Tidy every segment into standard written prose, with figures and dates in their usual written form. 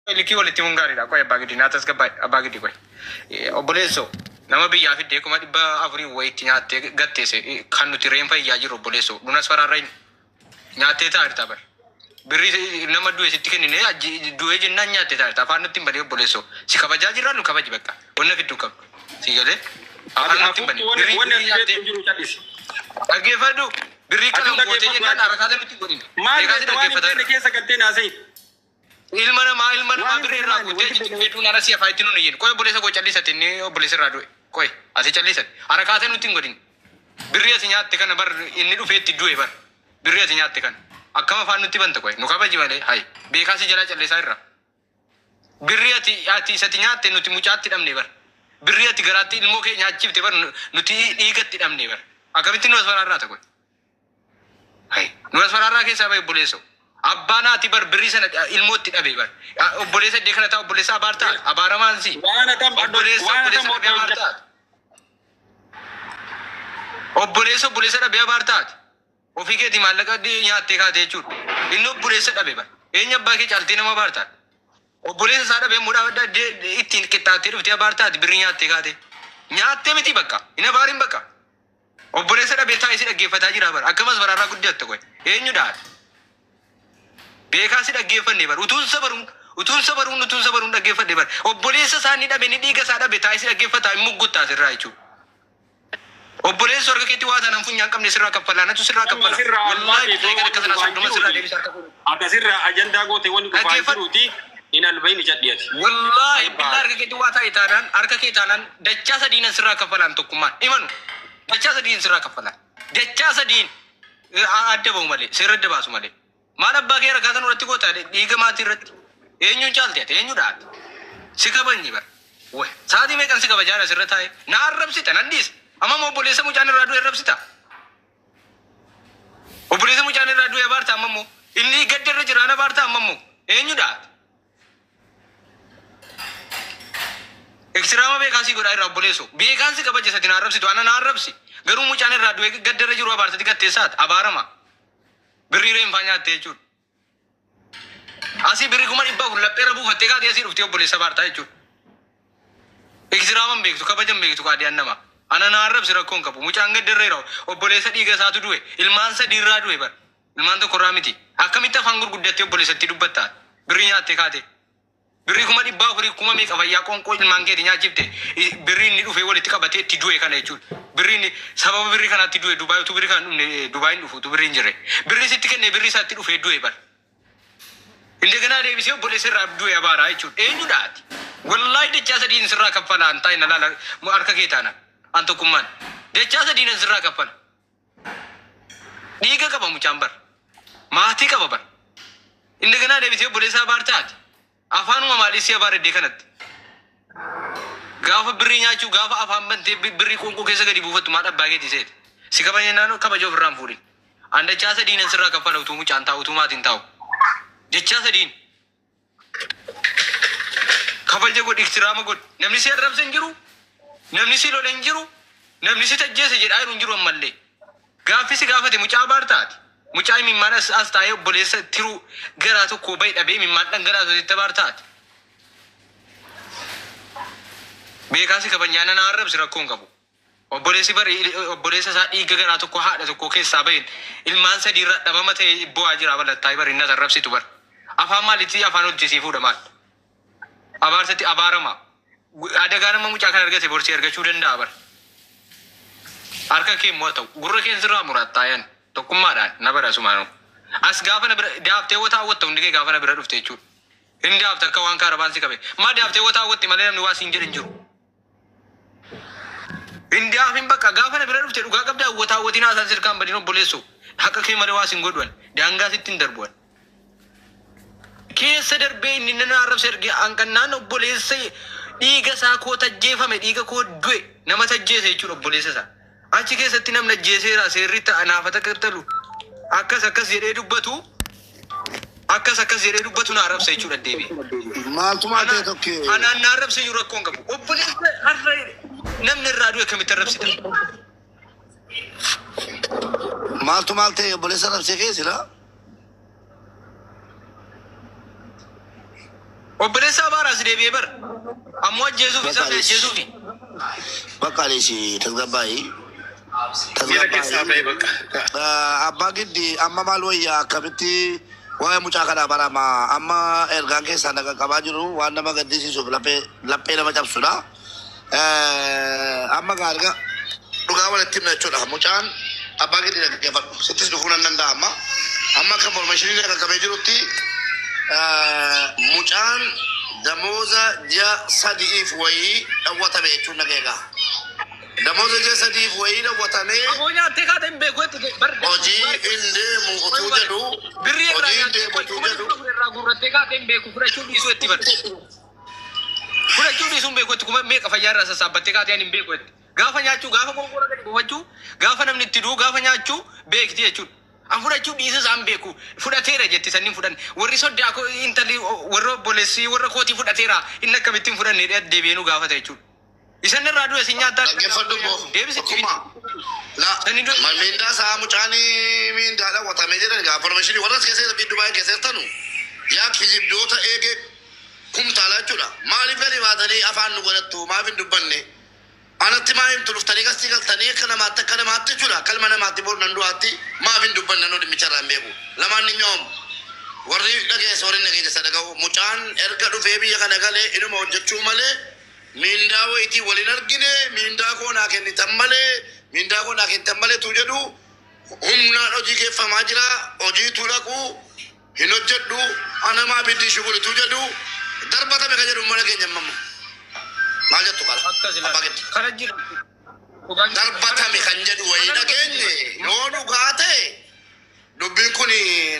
Likii walitti himuun gaariidha. Qoy abbaa gidii naa tasgabbaa'e abbaa gidii qoy. Obboleessoo nama biyyaa fiddee 400,000 wayitti nyaattee gatteesse kan nuti reenfa iyyaa jirru obboleessoo nunas faraarra hin nyaattee ta'a jirta bar. Birrii nama du'e sitti kennine du'ee jennaan nyaattee ta'a jirta afaan nutti hin banee obboleessoo si kabajaa jirraa nu kabaji bakka wanna fidduu qabdu si galee Ati afaan nutti hin afuutti banee wanni birrii wanni birrii ati beektu nyaattee hin jiru cal'isi. dhaggeeffadhu birrii Ati qalan gootee dhaggeeffadhu jennaan ati. arakaata nutti hin godhin Maal beekaa si beekta waan hin dhaggeeffataa beekne jirra. keessa galtee naasa'in. Ilma namaa ilma namaa Waan hin birrii beekne irraa maali? guutee Wanti achitti beekne feetuun ara si afaa itti nun iyyin. Qoy obboleessa koo callisate inni obboleessa irraa du'e. Qoy ati callisate. Harakaatee nutti hin godhin. Birrii ati nyaatte kana bar inni dhufee itti du'e bar. Birrii ati nyaatte kana. Akkam afaan nutti banta qoy nu kabaji malee hay. Beekaa si jalaa callisaa irra. Birrii ati ati isati nyaatte nuti mucaatti dhabne bar. Birrii ati garaatti ilmoo kee nyaachifte bar nuti dhiigatti dhabne bar. Akkamitti nu as faraarraata qoy. Hay. Nu as faraarraa keessaa bahi obboleesso. Abbaan haati bar birrii sana ilmoo itti dhabe bar. Obboleessa iddee kana ta'a obboleessa abaartaa abaaramaan si. Waan atam Obboleessa waan atam obboleessa dhabee abaartaa. Obboleessa obboleessa dhabee abaartaa. Ofii keetii maallaqa nyaattee kaate jechuudha. Inni obboleessa dhabe bar. Eenyu abbaa kee caaltee nama abaartaa. Obboleessa isaa dhabee immoo ittiin qixxaattee dhuftee abaartaati birrii nyaattee kaate. Nyaattee miti bakka. Hin abaariin bakka. Obboleessa dhabee taa'ee si dhaggeeffataa jira bar. Akkamas baraarraa guddatte qoy. Eenyudha ati? Beekaa si dhaggeeffanne bar. Utuun sabaruun utuun sabaruun utuun sabaruun dhaggeeffadhe bar. Obboleessa isaa ni dhabe ni dhiiga isaa dhabe taa'ee si dhaggeeffataa hin mugguttaa sirraa jechuudha. Obboleessi harka keetti waa taanaan funyaan qabne sirraa kaffalaa natu sirraa Amma kaffala. sirraa Wallaahi albaatee billahi kan wanni akka sanaa dhufaa hin 30 sirraa jiruuti. deebisa harka fuudhu. Ati asirraa ajandaa goote wanni dhufaa hin Dhaggeeffadhu. jiruuti. Hin albayin cadhi ati. Wallaahi billahi Albaate. harka keetti waa ta'e taanaan harka kee taanaan dachaa sadiinan sirraa kaffalaan tokkummaan imanu dachaa sadiin sirraa kaffalaan dachaa sadiin adda bahu malee seera adda baasu malee maal abbaa kee rakkaatan irratti goota dhiiga maatii irratti eenyuun caalte ati eenyudha ati si kabajni bar way sa'aatii meeqan si kabajaan asirra taa'e na arrabsita nan dhiisa amma immoo obboleessa mucaan irraa du'e arrabsita obboleessa mucaan irraa du'e abaarta amma immoo inni gadda irra jira ana abaarta amma immoo eenyudha ati Iktiraama beekaa sii godhaa irraa obboleesso. Beekaan si kabaja isati na arrabsitu ana na arrabsi. Garuu mucaan irraa du'ee gadda irra jiru abaartati gatteessaat abaarama. Birrii reenfaa nyaatte jechuudha. Asii birrii 400,000 lapheerra buufattee kaatee asii dhuftee obboleessa abaartaa jechuudha. Iktiraama hin beektu kabaja hin beektu qaadiyaan nama. Ana na arrabsi rakkoo hin qabu. Mucaan gadda irra jira obboleessa dhiiga isaatu du'e ilmaan sadii irraa du'e bar. Ilmaan tokko irraa miti. Akkamitti afaan gurguddattee obboleessatti dubbatta? Birrii nyaattee kaatee. Birrii 400,000 kuma meeqa fayyaa qoonqoo ilmaan keeti nyaachifte birrii inni dhufee walitti qabatee itti du'e kana jechuudha. Birrii inni sababa birrii kanaatti du'e Dubaay utuu birrii kana hin dhufne Dubaay hin dhufu utuu birrii hin jirre. Birrii sitti kennee birrii isaatti dhufee du'e bar. Indeganaa deebisee obboleessa irraa du'e abaaraa jechuudha. Eenyudha ati? Wallaahi dachaa sadiin sirraa kaffala an taa'e na laala harka kee taana an tokkummaan. Dachaa sadiin an sirraa kaffala. Dhiiga qaba mucaan bar. Maatii qaba bar. Indeganaa deebisee obboleessa abaartaa ati. Afaanuma maalii si abaara iddee kanatti. Gaafa birrii nyaachuu gaafa afaan bantee birrii qoonqoo keessa gadi buufattu maal abbaa keetii seete. Si kabaja naannoo kabaja ofirraa hin fuudhin. An dachaa sadiin an sirraa kaffala utuu mucaan taa'u utuu maatiin taa'u. Dachaa sadiin. Kabaja godhi iktiraama godhi. Namni si arrabse hin jiru. Namni si lole hin jiru. Namni si tajjeese jedhaa jiru hin jiru ammallee. Gaaffii si gaafate mucaa abaartaati. Mucaa imimmaan as as taa'ee obboleessa tiruu garaa tokkoo bahe dhabee imimmaan dhangalaasu sitti abaartaati. Beekaa si kabajnaa nana arrabsi rakkoo hin qabu. Obboleessi bari obboleessa isaa dhiiga garaa tokko haadha tokko keessaa baheen ilmaan sadii irraa dhabama ta'e bo'aa jira balattaa'ee bari inni as arrabsitu bar. Afaan maalitti afaan hojii sii fuudha maal? Abaarsatti abaarama. Adagaan amma mucaa kana argate borsii argachuu danda'a bar. Harka kee immoo haa ta'u. Gurra keen sirraa murattaayan tokkummaadhaan na bara asumaanuu. As gaafa na bira daaftee wata hawwatta hundi kee gaafa na bira dhufte jechuudha. Hin daafta akka waan kaarabaan si qabe. Maa daaftee wata hawwatte malee namni waa siin jedhe hin jiru. Hin daafin bakka gaafa na bira dhufte dhugaa qabda hawwata hawwatiin haasaan sirkaan badin obboleessoo. Haqa kee malee waa siin godhuan. Daangaa sitti hin darbuan. Keessa darbee inni nan arrabse erge hanqannaan obboleessa dhiiga isaa koo tajjeefame dhiiga koo du'e nama tajjeese jechuudha obboleessa isaa. Achi keessatti namni ajjeeseera seerri ta'a naaf takkattalu akkas akkas jedhee dubbatu akkas akkas jedhee dubbatu na arrabsa jechuudha deebi'e. Maaltu maal ta'e tokkee? Anaan na arrabse iyyuu rakkoo hin qabu. Obboleessa har'a namni irraa du'e akkamitti arrabsita? Maaltu maal ta'e obboleessa arrabsee kee silaa? Obboleessa abaaraas deebi'ee bara. Ammoo ajjeesuuf isaan ajjeesuufi. Bakka aleesi tasgabbaa'ii. Miira keessaa ba'e bakka. Abbaa Giddi, amma maal wayyaa? Akkamitti waa'ee mucaa kanaa barama? Amma ergaan keessaa naga qabaa jiru waan nama gaddisiisuuf laphee nama cabsudha. Amma gaarga dhugaa walitti himna jechuudha. Mucaan, Abbaa Giddi, dhaggeeffadhu. Sittis dhufuu nan danda'a amma. Amma akka information qaqqabee jirutti mucaan damooza ji'a 3f wayii dhawwatame jechuun nageegaa. Damooza ji'a 3f wayii dhawwatamee Aboo, nyaattee kaata hin beeku jetti bar. Hojii hin deemu utuu jedhu Birrii irraa hojii hin nyaattee deemu utuu kuma jedhu 400 irraa guurrattee kaata hin beeku, fudhachuu dhiisuu itti bar. Fudhachuu dhiisuu hin beeku itti, kuma meeqa fayyaa irraa sassaabbattee kaatee hin beeku itti. Gaafa nyaachuu, gaafa gongoora gadi buufachuu, gaafa namni itti du'u, gaafa nyaachuu beekti jechuudha. An fudhachuu dhiisuu isaan beeku, fudhateera jetti sanniin fudhan. Warri soddaa koo, intalli warra obboleessi warra kootii fudhateera, inni akkamittiin fudhanne deebi'ee nu gaafata jechuudha. Isan irraa du'e si nyaattaa. Dhaggeeffadhu immoo. Deebisi itti. Tokkummaa. La miindaa isaa, mucaan miindaa dhawwatamee jedhan egaa information warra as keessa fi Dubaay keessa jirtanu yaa kijibdoota eegee kumtaala jechuudha. Maaliif gadi baatanii afaan nu godhattu? Maaf hin dubbanne? Anatti maa himtu? Dhuftanii gastii galtanii akka namaatti jechuudha. Akka ilma namaatti boru nan du'aatti maaf hin dubbanne? Nu dhimmicha irraa hin beeku. Lamaan ni nyoomu. Warri dhageessa, warri dhageessa isa dhaga'u, mucaan erga dhufee biyya kana galee inuma hojjechuu malee miindaa wayitii waliin argine, miindaa koo naa kennitan malee, miindaa koo naa kennitan malee tu jedhu humnaan hojii geeffamaa jira, hojiitu dhaqu hin hojjedhu, anamaa biddi shugulitu jedhu darbatame ka jedhu mana keenya mamma maal jettu qala Akkas abbaa ilaala. Giddi. Kana jira. Darbatame kan jedhu wayii dhageenye. Yoo dhugaa ta'e dubbiin kun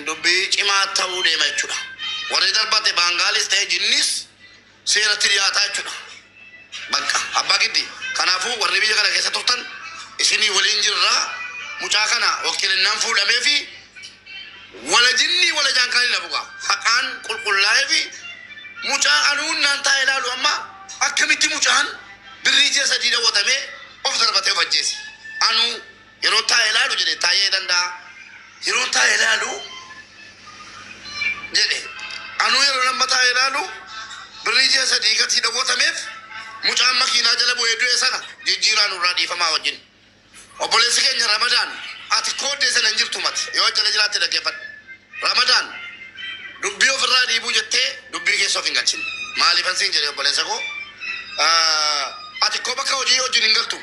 dubbii cimaa ta'uu deema jechuudha. Warri darbate baangaalis ta'e jinnis seeratti dhiyaataa jechuudha. Bakka Abbaa Giddi, kanaafuu warri biyya kana keessa turtan isinii waliin jirra. Mucaa kana wakiilinnaan fuudhamee fi wala jinnii wala jaankaan hin lafugaa haqaan qulqullaa'ee fi mucaa anuun naan taa'ee ilaalu, amma akkamitti mucaan birrii ji'a 3 dhawwatamee of darbatee of ajjeese? Anuu yeroo taa'ee ilaalu jedhe, taa'ee danda'a, yeroo taa'ee ilaalu jedhe, anuu yeroo nama taa'ee ilaalu birrii ji'a 3 gatii dhawwatameef mucaan makiinaa jala bu'ee du'e sana jijjiiraa nurraa dhiifamaa wajjin. Obboleessi keenya Ramadaan, ati kooddee sana hin jirtu mati, yoo jala jiraatte dhaggeeffadhu. Ramadaan, dubbii ofirraa dhiibuu jettee dubbii keessa of hin galchin. Maaliifan siin jedhe, obboleessa koo, ati koo bakka hojii wajjin hin galtu.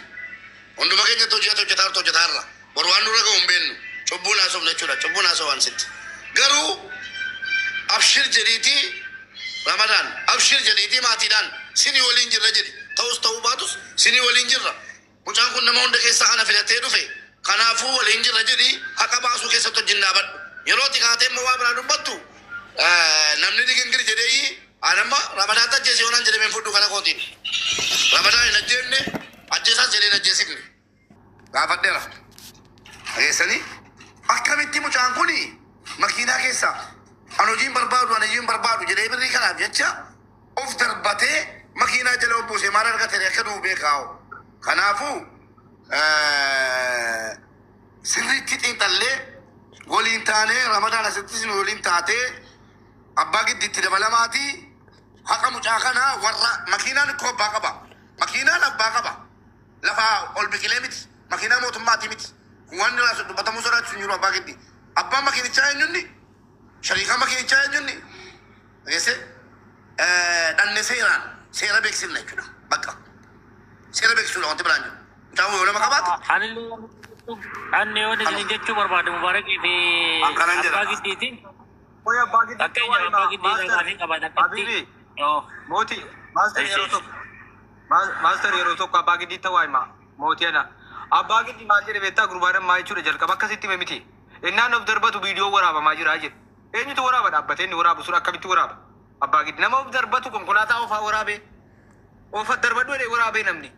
Hunduma keenyatti hojii ati hojjetaa jirtu hojjetaa irra. Boru waan nurra ga'u hin beeknu. Cubbuun haasofna jechuudha. Cubbuun haasofan sitti. Garuu abshir jedhiitii, Ramadaan, abshir jedhiitii maatiidhaan sinii waliin jirra jedhi. Ta'us ta'uu baatus sinii waliin jirra. Mucaan kun nama hunda keessaa ana filatee dhufe. Kanaafuu waliin jirra jedhi, haqa baasuu keessatti wajjin dhaabadhu. Yeroo ati kaatee immoo waa biraa dubbattu namni digingir jedhee anamma Ramadaan ajjeese yoonaan jedhamee hin fudhu kana kootiin. Ramadaan hin ajjeefne, ajjeesaas jedhee hin ajjeesifne. Gaafadheera. Dhageessanii, akkamitti mucaan kun makiinaa keessa an hojiin barbaadu, an hojiin barbaadu jedhee birrii kanaaf jecha of darbatee makiinaa jala of buuse, maal argate akka du'u beekaa'u. Kanaafuu sirriitti xiinxallee waliin taanee, Ramadaan asittis nu waliin taatee, Abbaa Giddiitti dabalamaatii haqa mucaa kanaa, warra makiinaan koo abbaa qaba. Makiinaan abbaa qaba. Lafa ol biqilee miti. Makiinaa mootummaatii miti. Wanni dubbatamuu sodaachisu hin jiru, Abbaa Giddi. Abbaan makiinichaa eenyunni? Shariikaa makiinichaa eenyunni? Dhageesse? Dhanne seeraan seera beeksifna jechuudha. Bakka. Seera beeksisuudha, wanti biraan jiru. Mucaan yoo nama qabaate. Anni yoon isin jechuu barbaade Mubaarakii fi An kanan jedha. Abbaa Giddiiti. Qoy, Abbaa Giddi. Fakkeenya Abbaa Giddii irraa qaba takkatti. Habibi. Yoo. Mootii, master, yeroo tokko. Master, yeroo tokko Abbaa Giddiitti waa hima. Mootii ana. Abbaa Giddi maal jedhe beektaa? Gurbaan maa jechuudha, jalqaba akkasitti hime miti. Innaan of darbatu viidiyoo waraabamaa jira jedhe. Eenyutu waraaba dhaabbatee? Inni waraabu sun akkamitti waraaba? Abbaa Giddi, nama of darbatu konkolaataa oofaa waraabee. Oofa darbadhu jedhee waraabee namni.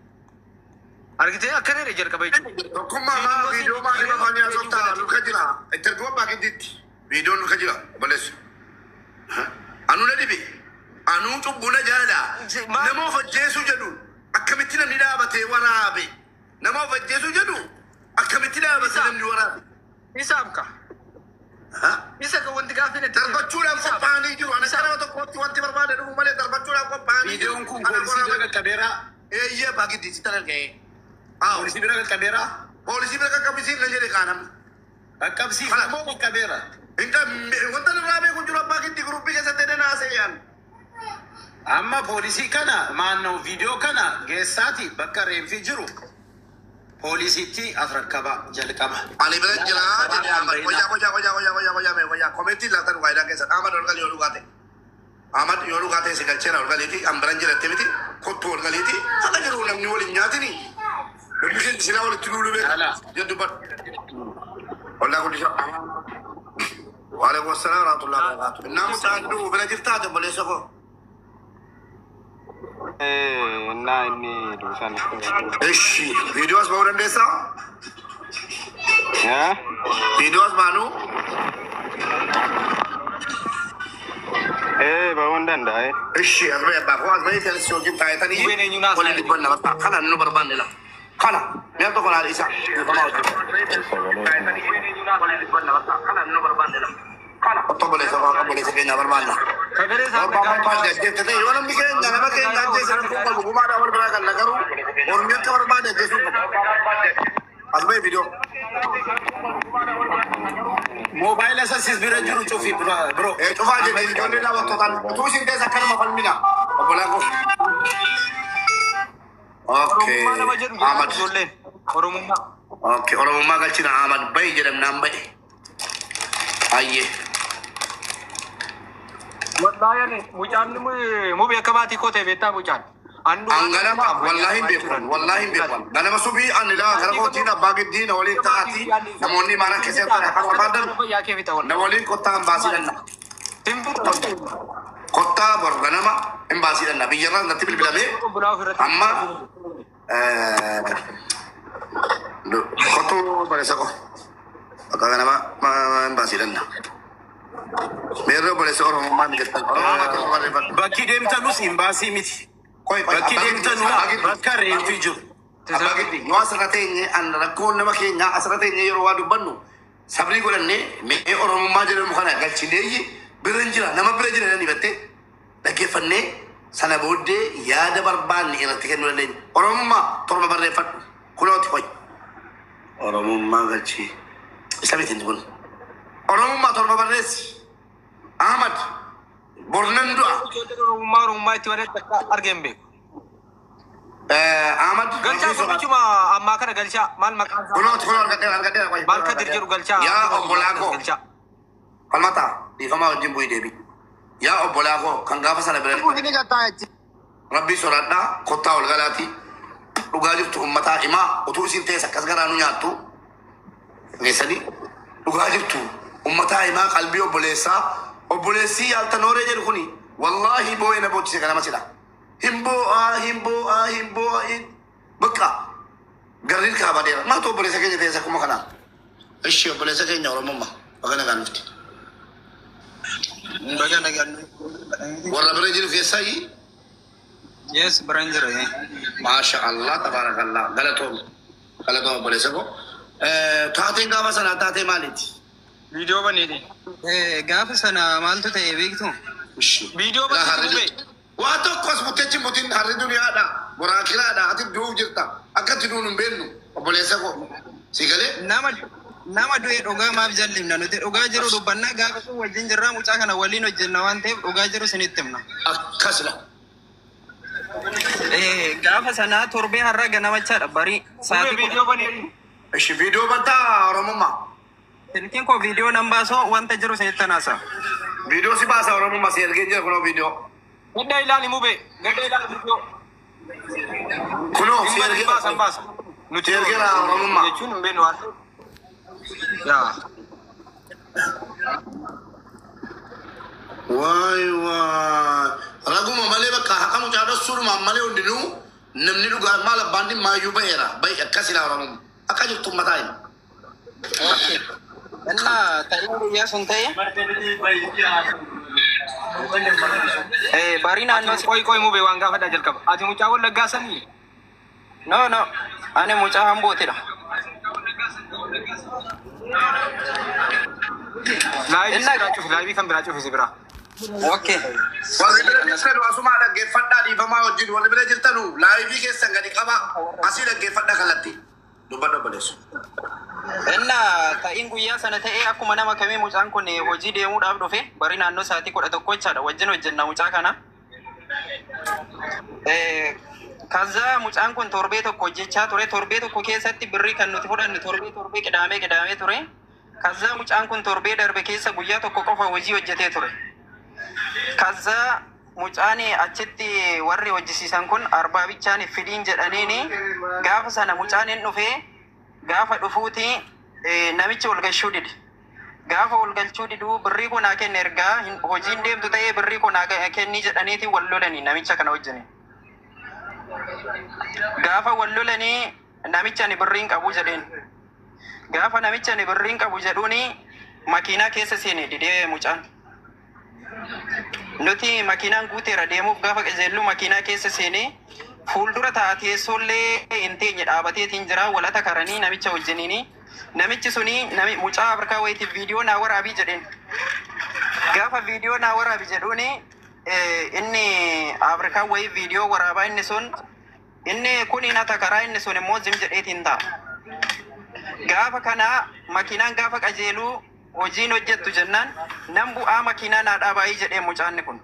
Argitee, akka jedhe jalqaba jechuudha. Tokkummaa maa viidiyoo maaliif afaanii haasoftaa? Luka jira. Itti erguu Abbaa Giddiitti. Viidiyoon luka jira, obboleessu. Anuu na dhibe. Anuu cubbuu na jaala. Nama of ajjeesuu jedhu akkamitti namni dhaabatee waraabe? Nama of ajjeesuu jedhu akkamitti dhaabatee namni waraabe? Isaaf ka. Isa kan wanti gaaffii natti Darbachuudhaaf qophaa'anii jiru. Ana kana tokkotti wanti barbaade dhufu malee darbachuudhaaf qophaa'anii jiru. Viidiyoon kun poolisii bira qaqqabeera. Eeyyee abbaa giddii sitti argee. Poolisii bira qaqqabeera. Poolisii bira qaqqabisiin na jedhe qaanam. Qaqqabsiif moo qaqqabeera? Wanta nurraa beeku jiru abbaa giddii guruppii keessatti edda naasee yaan. Amma poolisii kana maannoo viidiyoo kana geessaati bakka reenfi jiru poolisiitti as rakkaba jalqaba. Ani bira jira jedhe Ahmad. Wayyaa wayyaa wayyaa wayyaa wayyaa wayyaa mee wayyaa komentii laatan faayidaa keessa Ahmad ol galii yoo dhugaate. Ahmad yoo dhugaate si galcheera ol galiiti an biran jiratte miti kottu ol galiiti haqa jiru namni waliin nyaatini. Namni keenya silaa walitti duulu beeka. Yala. Jedhu bar. Ollaa guddisa. Waalaikum assalam warahmatullahi wabarakatuh. Innaa mucaan du'u bira jirtaa obboleessa koo. እና inni duusan Ishi viidiyoo as ba'uu dandeessaa? Viidiyoo as baanuu ba'uu hin danda'a. Ishi as ba'e abbaa koo as ba'e kan si wajjin taa'etanii Qubeen eenyuun haasa'aa waliin dubbanna bakka kana nu barbaanne la. Kana mi'a tokko naa dhiisa. Dhiifama wajjin. Otto obboleessa koo akka obboleessa keenyaa barbaanna. Sagalee isaa Abbaan barbaadde ajjeefte ta'e yoo namni keenya nama keenya ajjeese rakkoo qabu gumaadhaa wal biraa kan garuu ormi akka barbaade ajjeesuu qabu. As ba'e viidiyoo. Moobaayila isa sis bira jiru cufi bro. Cufaa jennee ijoollee daawwattootaan utuu isin keessa akkanuma falmina. Obbolaan koo. Okay. Oromummaa nama jedhu Ahmad. ijoolleen. Oromummaa. Okay, Oromummaa galchina Ahmad bahi jedhamnaan bahe. Ayyee. Wallaahi ani mucaan mubee akka baatii koo ta'e beektaa mucaan. An ganama wallahi hin beeku wallahi hin beeku. Ganama subii ani laa gara kootiin abbaa giddii na waliin ta'aati namoonni mana keessatti akka barbaadan na waliin kottaa hin baasii dhanna. Kottaa bor ganama hin baasii dhanna biyyarraa natti bilbilamee amma kottuu obboleessa koo akka ganama hin baasii dhanna. Meerri obboleessa Oromummaa ni jettan. Oromummaa barreeffadhu. Bakki deemtanus imbaasii miti. Koi, koi, Bakki abbaa deemtanu giddii, abbaa giddii. bakka reenfi jiru. Abbaa giddii, yoo asirra teenye an rakkoon nama keenyaa asirra teenye yeroo waa dubbannu sabrii godhannee mee Oromummaa jedhamu kana galchineeyyi bira hin jira nama bira jira jedhanii battee dhaggeeffannee sana booddee yaada barbaanne irratti kennuu dandeenya. Oromummaa torba barreeffadhu kunooti hoy. Oromummaa galchii isa miti inni kun. Oromummaa torba barreessi. Ahmad bornan du'a. Oromummaa Oromummaa itti malee takka argee hin beeku. Ahmad Galchaa gurbichuma ammaa kana galchaa maal maqaan isaa? Kunooti kunoo argadheera argadheera qoy. Maal kadir jedhu galchaa. Yaa obbolaa koo. Galchaa. Falmata dhiifamaa wajjin bu'ii deebi. Yaa obbolaa koo kan gaafa sana bira rabbii sodaadhaa kottaa ol galaati dhugaa jirtu ummataa himaa utuu isin teessa akkas garaa nu nyaattu geessanii dhugaa jirtu ummataa himaa qalbii obboleessaa obboleessii yaaltanooree jedhu kuni wallaahi boo'ee na boochise ganama sila hin boo'aa hin boo'aa hin boo'aa hin bakka garriin kaabadeera maaltu obboleessa keenya teessa akkuma kanaa ishi obboleessa keenya oromummaa baga nagaan dhufte. Baga nagaan Warra bira jiru keessaa Yes, biraan jira. Maasha Allah, tabarakallah. Galatoom. Galatoom obboleessa koo. Taateen gaafa sanaa taatee maaliiti? Viidiyoo baneeti. Gaafa sana maaltu ta'e beektu? Viidiyoo baneeti mubee. Waa tokko as butteechi mutiin harri duniyaadha. Boraakiraadha. Ati du'uuf jirta. Akka itti duun hin beeknu. Obboleessa koo. Si galee? Nama du'e dhugaa maaf jallimna nuti dhugaa jiru dubbannaa gaafa sun wajjin jirraa mucaa kana waliin hojjenna waan ta'eef dhugaa jiru isinitti himna. Akkasuma. Gaafa sanaa torbee har'a ganamachaadha barii Mubee sa'aatii viidiyoo baneeti. Ishi viidiyoo bantaa Oromummaa. Silkiin koo viidiyoo nan baasoo wanta jiru isinitti naasa. Viidiyoo si baasa Oromummaa si ergee jira kunoo viidiyoo. Gadda ilaali mubee. Gadda ilaali viidiyoo. Kunoo si Hin ergee baasa hin baasa. Nuti Si ergeera Oromummaa. jechuun hin beeknu waan ta'eef. Yaa. Waay waay. Raguma malee bakka haqa mucaa dhoksuudhumaan malee hundinuu namni dhugaa maal abbaan dhimma iyyuu ba'eera. Ba'i akkas ilaa Oromoo. Akka jirtu mataa hima. Innaa ta'ee guyyaa sun ta'e barii naannoo Qoy qoy mubee waan gaafadhaa jalqaba. Ati mucaa wallaggaa sanii? No no ani mucaa hambootidha. Live Inna biraa cufi, live kan biraa cufi si biraa. Okay. Warri bira jirtanu asumaa dhaggeeffadhaa dhiifamaa wajjin warri bira jirtanu live keessan gadi qabaa asii dhaggeeffadhaa kallattii. Dubbadhu obboleessu. Inna ta'iin guyyaa sana ta'ee akkuma nama kamii mucaan kun hojii deemuudhaaf dhufe bari naannoo sa'aatii 11 jechaadha wajjin hojjenna mucaa kana. ከዛ mucaan kun torbee tokko hojjechaa ture torbee tokko keessatti birrii kan nuti fudhannu torbee torbee qidaamee qidaamee ture. ከዛ mucaan kun torbee darbe keessa guyyaa tokko qofa hojii hojjetee ture. ከዛ mucaan achitti warri hojjisiisan kun arbaa bichaan fidiin jedhaniini gaafa sana mucaan hin dhufee gaafa dhufuuti namichi ol galchuu dide. Gaafa ol galchuu diduu birrii kun haa kenne ergaa hojiin deemtu ta'ee birrii kun haa kennii jedhaniiti wal lolanii namicha kana wajjini. Gaafa wal lolanii namicha ani birriin qabu jedheen. Gaafa namicha ani birriin qabu jedhuuni makiinaa keessa seene didee mucaan. Nuti makiinaan guuteera deemuuf gaafa qajeellu makiinaa keessa seenee fuuldura ta'a teessoollee hin teenye dhaabateetiin jira walata karanii namicha wajjiniini. Namichi suni mucaa Afrikaa wayiitiif viidiyoo naa waraabii jedheen. Gaafa viidiyoo naa waraabi jedhuuni inni Afrikaa wayii viidiyoo waraabaa inni sun inni kun hin karaa inni sun immoo zim jedheetiin ta'a. Gaafa kana makiinaan gaafa qajeeluu hojiin hojjettu jennaan nan bu'aa makiinaa naa dhaabaayii jedhee mucaanni kun.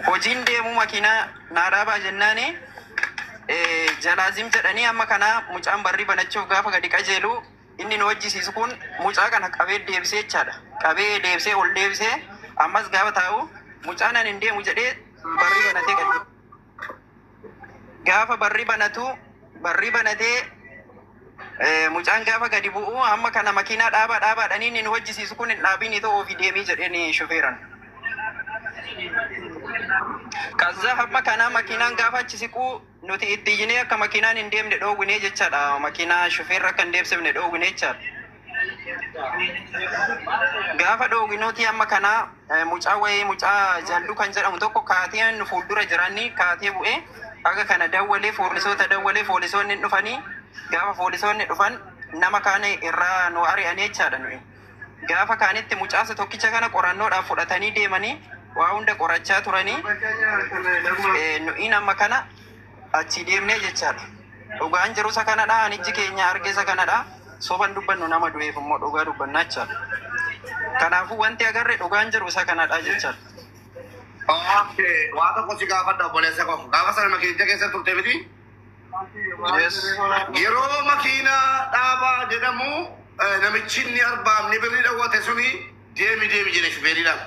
Hojiin deemuu makiinaa naa dhaabaa jennaani jalaazim jedhanii amma kana mucaan barrii banachuuf gaafa gadi qajeelu inni nu hojjisiisu kun mucaa kana qabee deebisee jechaadha. Qabee deebisee ol deebisee ammas gaafa taa'u mucaan ani hin deemu jedhee barrii banatee qajeelu. Gaafa barrii banatu barrii banatee mucaan gaafa gadi bu'u amma kana makiinaa dhaabaa dhaabaadhanii inni nu hojjisiisu kun hin dhaabiin ta'uu ofii deemii jedheen shufeeran. ከዛ hamma kana makiinaan gaafa achi siquu nuti itti iyyinee akka makiinaan hin deemne dhoowwinee jechaadha. Makiinaa shufeerra akka hin deemsifne dhoowwinee jechaadha. Gaafa dhoowwinuuti amma kana mucaa wayii mucaa jalluu kan jedhamu tokko kaatee nu fuuldura jiranni kaatee bu'ee akka kana dawwalee foolisoota dawwalee foolisoonni dhufanii gaafa foolisoonni dhufan nama kaane irraa nu ari'anii jechaadha nuyi. Gaafa kaanitti mucaasa tokkicha kana qorannoodhaaf fudhatanii deemanii waa hunda qorachaa turanii nuyi amma kana achi deemnee jechaadha. Dhugaan jiru isa kanadha. Ani ijji keenya arge isa kanadha. Soban dubbannu nama du'eef immoo dhugaa dubbannaa jechaadha. Kanaafuu wanti agarre dhugaan jiru isa kanadha jechaadha. Okay, waa tokko si gaafadha obboleessa koo. Gaafa sana makiinicha keessa turte miti? Yes. Yeroo makiinaa dhaabaa jedhamu namichi inni arbaamni birrii dhawwate suni deemi deemi jedhe shufeeriidhaan.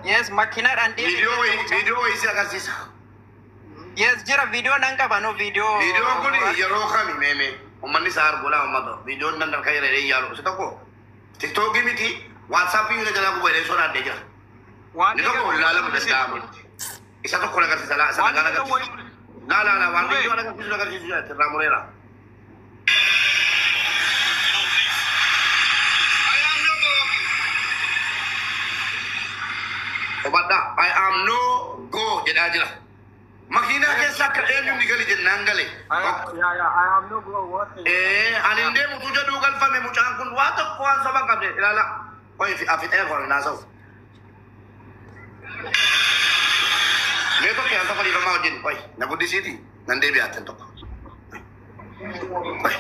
Yes, makiinaadhaan deemi. Viidiyoo wayii si agarsiisa. Yes, jira viidiyoo nan qaba no viidiyoo. Viidiyoon kun yeroo kami meeme uummanni isaa arguu laa uummata viidiyoon nan darkaa jira jedhee yaalu isa tokko TikTokii miti WhatsAppii hunda jalaa gubalee sodaadhee jira. Waan Inni tokko ilaalamu danda'amu. Isa tokko agarsiisa laa isa nagaan agarsiisa. Laa laa laa waan viidiyoo agarsiisu agarsiisu jira irraa mureera. Hubadhaa I am no go jedhaa jira. Makiinaa keessa akka eenyu ni gali jennaan gale. Yeah, yeah, I am no go what. Ani hin deemu tu jedhuu galfame mucaan kun waa tokko waan soba hin qabne ilaala. Qoyi afixee koon naasa'u. Mee tokko yaan tokko dhiifamaa wajjin qoyi na guddisiiti nan deebi'aattan tokko. Qoyi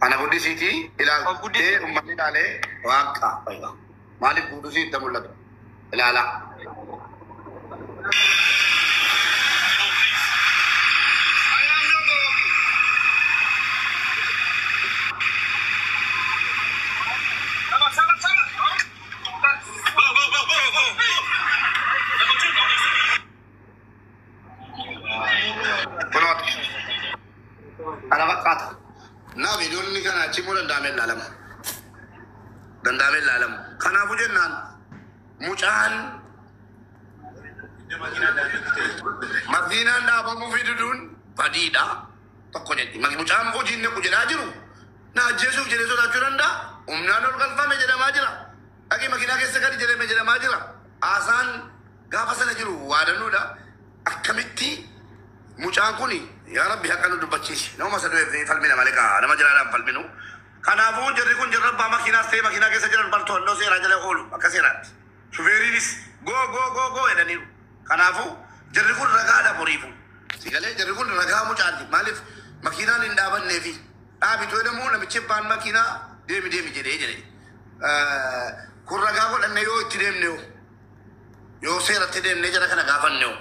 ana guddisiiti Of guddisi. ilaaltee uummanni ilaalee waaqa qoyi maaliif guutuu itti mul'atu ilaala. Kunooti. Ana fakkaata. Naa viidiyoon inni kana achi immoo danda'amee ilaalama. Danda'amee ilaalamu. Kanaafuu jennaan mucaan makiinaan dhaabamuu fi diduun badiidha. Tokko jedhi. Mucaan hojiin nequ jedhaa jiru. Na ajjeesuuf jedhee sodaachuu danda'a. Humnaan ol galfame jedhamaa jira. Dhaqii makiinaa keessa gadi jedhame jedhamaa jira. Haasaan gaafa sana jiru waadannuudha. Akkamitti mucaan kun yaa Rabbi haqa nu dubbachiisi. Nama isa du'eef falmina malee kaa nama jiraadhaan falminu. Kanaafuu jarri kun jarra abbaa makiinaas ta'e makiinaa keessa jiran bar to'annoo seeraa jala oolu akka seeraatti. Shufeeriinis goo goo goo goo jedhaniiru. Kanaafuu jarri kun ragaadha boriifu. Sigalee jarri kun ragaa mucaati. Maaliif makiinaan hin dhaabanneefi dhaabitu jedhamu namichi abbaan makiinaa deemi deemi jedhee jedhe. Kun ragaa godhanne yoo itti deemne yoo seeratti deemnee jara kana gaafanne hoo.